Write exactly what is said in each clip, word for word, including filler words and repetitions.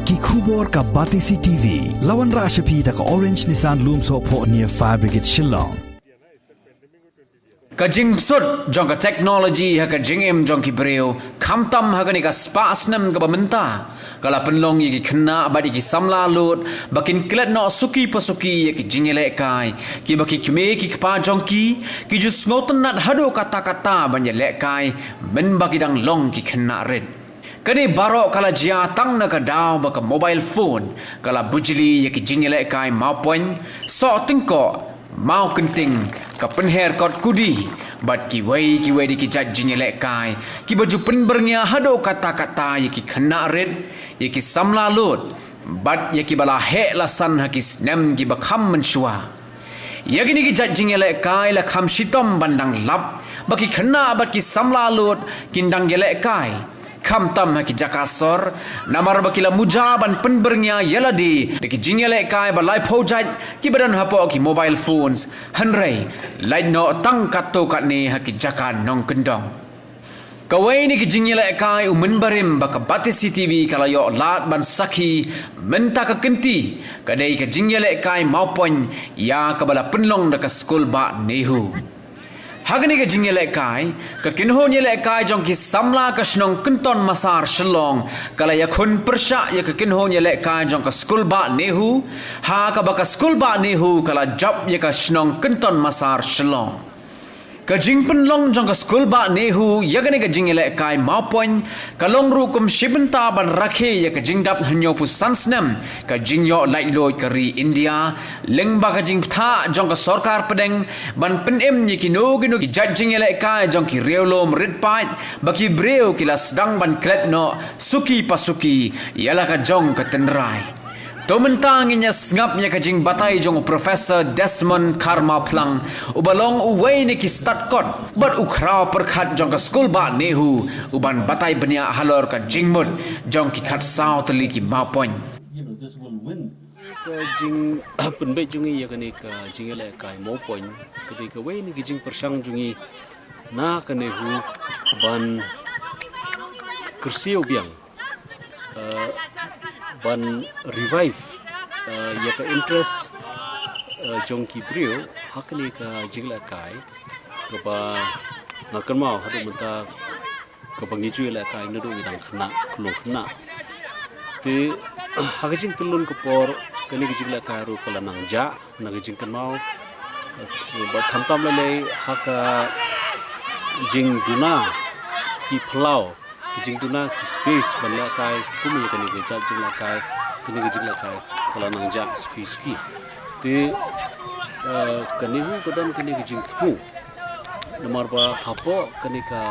Ki khubor ka Batesi T V, la wanrah sha phi da ka Orange Nissan Lumsohphoh near Fire Brigade Shillong. Ka jingbsut jong ka technology ha ka jingim jong ki briew, khamtam ha kane ka spah snem kaba mynta, ka la pynlong ïa ki khynnah bad ïa ki samla lud ba kin klet noh suki pa suki ïa ki jingïalehkai, kiba ki kmie ki kpa jong ki ki ju sngewtynnat haduh katta katta ban ïalehkai mynba ki dang long ki khynnah rit. Kane baroh ka la jia tang na ka daw ba ka mobile phone ka la bujli ïa ki jingïalehkai mawpoiñ, soh tyngkoh, maw kynting, ka pynher kot kudi bad kiwei kiwei de ki jait jingïalehkai kiba ju pynbyrngia haduh katta katta ïa ki khynnah rit, ïa ki samla lud bad ïa kiba la heh la san ha ki snem kiba kham mynshuwa. Ïa kine ki jait jingïalehkai la kham shitom ban dang lap ba ki khynnah bad ki samla lud kin dang ïalehkai, khamtam ha ki jaka sor, namar ba ki la muja ban pynbyrngia ïa lade da ki jingïalehkai ba laiphew jait kiba don hapoh ki mobile phones, hynrei lait noh tang katto katne ha ki jaka nongkyndong. Kawei na ki jingïalehkai u mynbarim ba ka Batesi T V ka la ïoh lad ban sakhi mynta ka kynti, ka dei ka jingïalehkai mawpoiñ ïa kaba la pynlong da ka skul bah NEHU. Ha kane ka jingïalehkai, ka kynhun ïalehkai jong ki samla ka shnong Kynton Massar Shillong ka la ïakhun pyrshah ïa ka kynhun ïalehkai jong ka skul bah NEHU, ha kaba ka skul bah NEHU ka la jop ïa ka shnong Kynton Massar Shillong. Ka jingpynlong jong ka skul bah NEHU ïa kane ka jingïalehkai mawpoiñ ka long ruh kum shi bynta ban rakhe ïa ka jingdap hynñiewphew san snem ka jingïoh laitluid ka ri India, lyngba ka jingbthah jong ka sorkar pdeng ban pynim ïa kino kino ki jait jingïalehkai jong ki riewlum rit paid ba ki briew ki la sdang ban klet noh suki pa suki ïa la ka jong ka tynrai. To mynta ngin ïa sngap ïa ka jingbatai jong u Professor Desmond Kharmawphlang, uba long uwei na ki stad kot bad u khraw pyrkhat jong ka skul bah NEHU, uban batai bniah halor ka jingmut jong ki khatsaw tylli ki mawpoiñ. Ka jingpynbeit jong ngi ïa kane ka jingïalehkai mawpoiñ ka dei kawei na ki jingpyrshang jong ngi na ka NEHU ban kyrsiew biang, eh, ban revive, eh, ïa ka interest, eh, jong ki briew ha kane ka jingïalehkai kaba nga kynmaw haduh mynta kaba ngi ju ïalehkai naduh ngi dang khynnah, khlung khynnah. Te ha ka jingtylli ka por kane ka jingïalehkai ruh ka la nang jah na ka jingkynmaw, eh, bad khamtam lei lei ha ka jingduna ki phyllaw, ka jingduna ki space ban lehkai kum ïa kane ka jait jingïalehkai, kane ka jingïalehkai ka la nang jah suki suki. Te, eh, ka NEHU ka don kane ka jingthmu namar ba hapoh kane ka,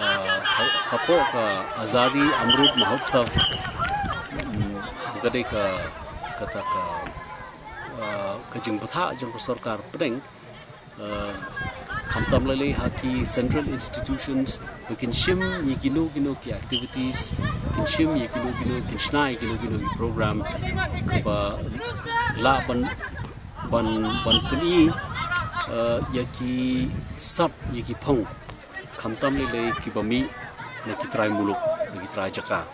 eh, ha-, hapoh ka Azadi Amrut Mahotsav, mm, ka dei ka, kata ka, eh, ka jingbthah jong ka sorkar pdeng, eh, khamtam lei lei ha ki central institutions ba kin shim ïa kino kino ki activities, kin shim ïa kino kino, kin shna ïa kino kino ki program kaba lah ban, ban, ban pyni, eh, ïa ki sap, ïa ki phong, khamtam lei lei kiba mih na ki trai muluk, na ki trai jaka.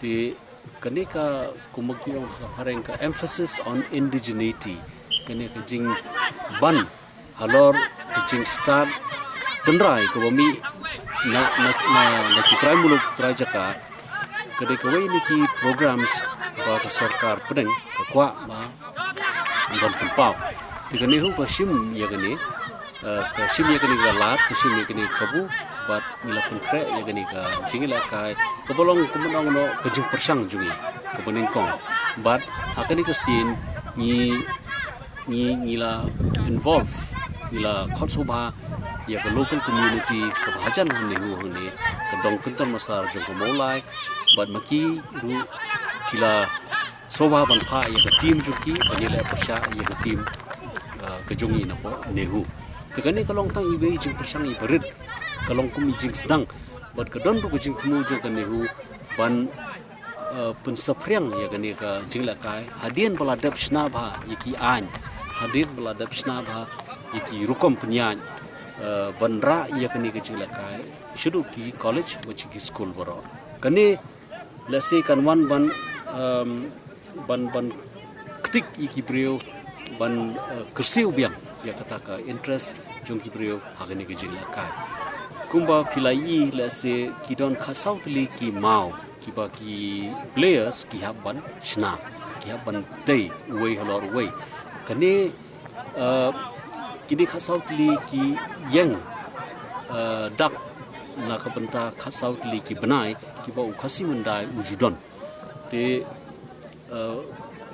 Te kane ka, kumba ki ong ha phareng, ka emphasis on indigeneity, kane ka jingban halor ka jingstad tynrai kaba mih na, na, na, na ki trai muluk, trai jaka, ka dei kawei na ki programs ba ka sorkar pdeng ka kwah ba ban pynpaw. Te ka NEHU ka shim ïa kane, eh, ka shim ïa kane ka lad, ka shim ïa kane ka kabu, bad ngi la pynkhreh ïa kane ka jingïalehkai kaba long kumba ong noh ka jingpyrshang jong ngi kaba nyngkong. Bad ha kane ka sien ngi, ngi, ngi la involve, ngi la khot sngewbha ïa ka local community kaba hajan ha NEHU hangne, ka dong Kynton Massar jong ka Mawlai, bad ma ki ruh ki la sngewbha ban phah ïa ka team jong ki ban ïaleh pyrshah ïa ka team, ah, ka jong ngi napoh NEHU. Te kane ka long tang iwei i jingpyrshang iba rit, ka long kum i jingsdang, bad ka don ruh ka jingthmu jong ka NEHU ban, ah, pynsaphriang ïa kane ka jingïalehkai hadien ba la dep shna bha ïa ki aiñ, hadien ba la dep shna bha ïa ki rukom pynïaid, ah, ban rah ïa kane ka jingïalehkai shaduh ki college bad sha ki skul baroh. Kane lehse kan wan ban um, ban, ban ktik ïa ki briew, ban, uh, kyrsiew biang ïa kata ka interest jong ki briew ha kane ka jinglehkai. Kumba phi la ïohi lehse ki don khatsaw tylli ki maw kiba ki players ki hap ban shna, ki hap ban tei uwei halor uwei. Kane, uh, kine khatsaw tylli ki ïeng, uh, dak na ka bynta khatsaw tylli ki bnai kiba u Khasi Mandai u ju don. Te, uh,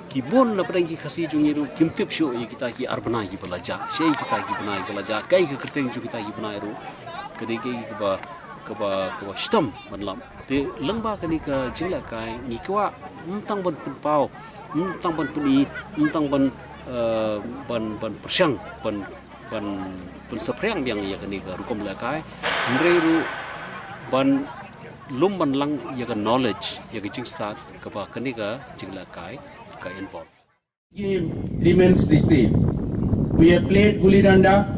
ki bun na pdeng ki Khasi jong ngi ruh kim tip shuh ïa kita ki ar bnai kiba la jah. Shaei kita ki bnai kiba la jah, kaei ka kyrteng jong kita ki bnai ruh. Ka dei kaei kaba, kaba, kaba shitom ban lap. Te lyngba kane ka jinglehkai ngi kwah ym tang ban pynpaw, ym tang ban pyni, ym tang ban, uh, ban, ban pyrshang, ban, ban pynsaphriang biang ïa kane ka rukom lehkai. Hynrei ruh ban lum ban lang ïa ka knowledge, ïa ka jingstad kaba kane ka jinglehkai ka involve. Game remains the same. We have played gulli danda.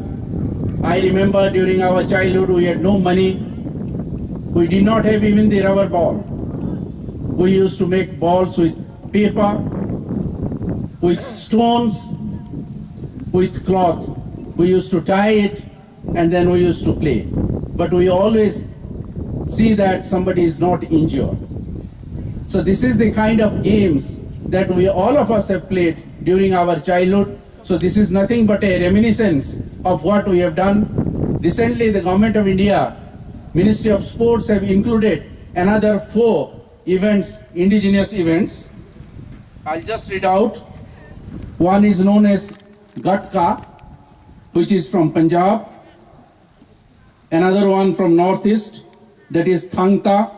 I remember during our childhood we had no money. We did not have even the rubber ball. We used to make balls with paper, with stones, with cloth. We used to tie it and then we used to play. But we always see that somebody is not injured. So this is the kind of games that we, all of us have played during our childhood. So this is nothing but a reminiscence of what we have done. Recently, the Government of India, Ministry of Sports have included another four events, indigenous events. I'll just read out. One is known as Gatka, which is from Punjab. Another one from Northeast, that is Thangta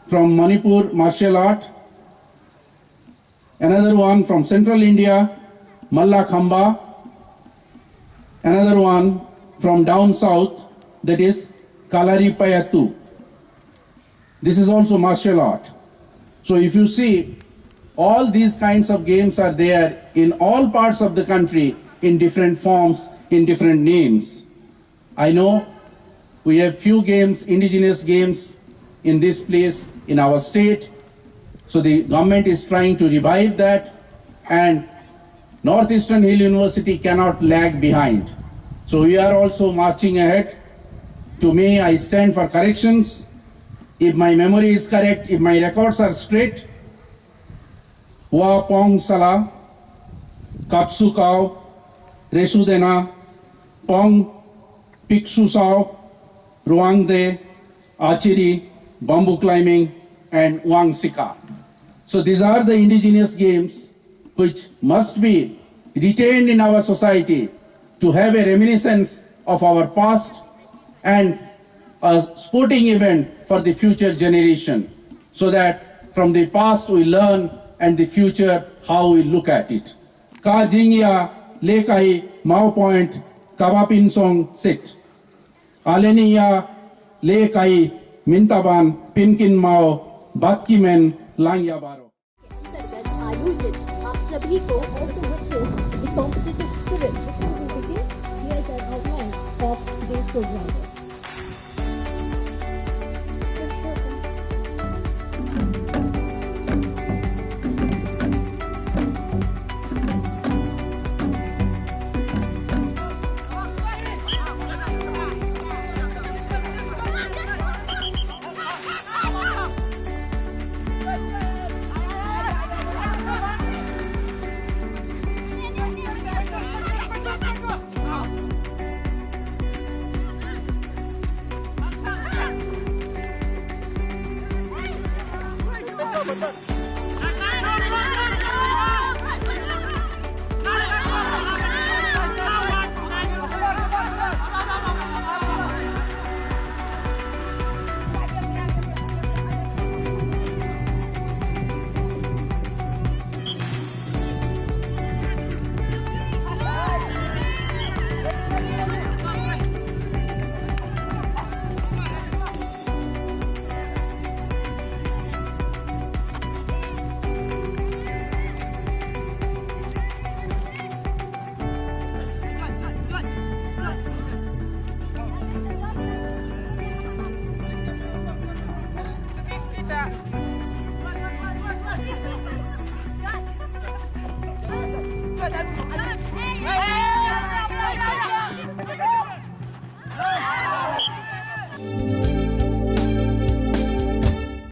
from Manipur martial art. Another one from Central India, Mallakhamba. Another one from down south, that is Kalaripayattu. This is also martial art. So if you see, all these kinds of games are there in all parts of the country in different forms, in different names. I know we have few games, indigenous games in this place, in our state. So the government is trying to revive that, and Northeastern Hill University cannot lag behind. So we are also marching ahead. To me, I stand for corrections. If my memory is correct, if my records are straight, Wa Pong Sala, Kapsu Kaw, Resu Dena, Pong Piksu Saw, Ruang De, archery, bamboo climbing, and Wang Sika. So these are the indigenous games which must be retained in our society to have a reminiscence of our past and a sporting event for the future generation, so that from the past we learn and the future how we look at it. Ka jingïaleh kai Maw Point kaba pynshong sit. Ale ngi ïaleh kai mynta ban pynkynmaw bad ki men lang ïa baroh. अंतर्गत आयोजित आप सभी को also witness the competitive spirit which will be revealed here as an outline of today's program.